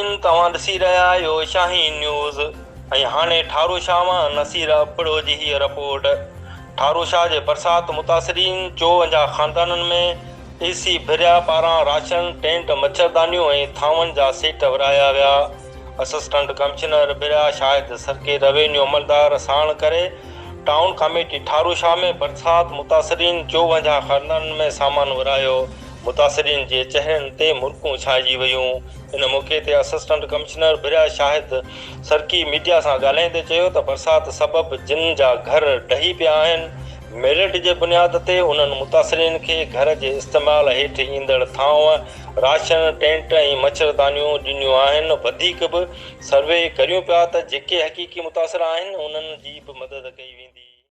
ناظرين توهان ڏسي رهيا آهيو شاهين نيوز ۽ هاڻي ٺارو شاهه مان نصير ابڙو جي هيء رپورٽ ٺارو شاهه جي برسات متاثرين 54 خاندانن ۾ اي سي ڀريا پاران راشن، ٽينٽ، مڇردانيون ۽ ٿانون جا سيٽ ورهايا ويا. اسسٽنٽ ڪمشنر ڀريا شاهد سرڪي روينيو عملدار ساڻ ڪري ٽائون ڪاميٽي ٺارو شاهه ۾ برسات متاثرين 54 خاندانن ۾ سامان ورهايو. متاثرين جي چهرن تي مرڪون ڇانئجي ويون. ان موقعي تي اسسٽنٽ ڪمشنر ڀريا شاهد سرڪي ميڊيا سان ڳالهائيندي چيو ته برسات سبب جن جا گهر ڊهي پيا آهن، ميرٽ جي بنياد تي انهن متاثرين کي گهر جي استعمال هيٺ ايندڙ ٿانو، راشن، ٽينٽ ۽ مڇردانيون ڏنيون آهن، وڌيڪ به سروي ڪريون پيا ته جيڪي حقيقي متاثر آهن انهن جي به مدد ڪئي ويندي.